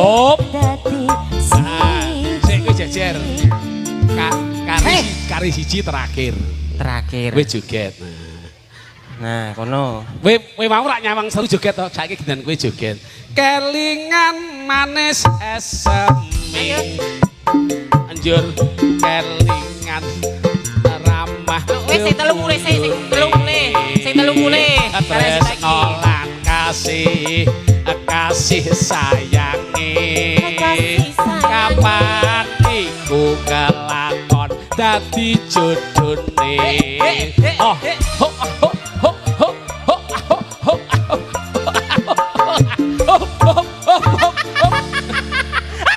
Hop. Dadi Nah, sik kowe jejer. Ka kari Hei. Kari siji terakhir. Terakhir. Kowe joget. Nah, kono. Kowe kowe mau rak nyawang seru joget to, saiki gendan kowe joget. Kelingan manis eseme. Anjur kelingan ramah. Wis sing telu mulih, sing sing telu mulih, sing telu mulih. Tresno lan kasih, kasih sayange. Kasih sayange. Kapan iku kelakon dadi jodone? Eh, eh, Oh, eh. ho, ho.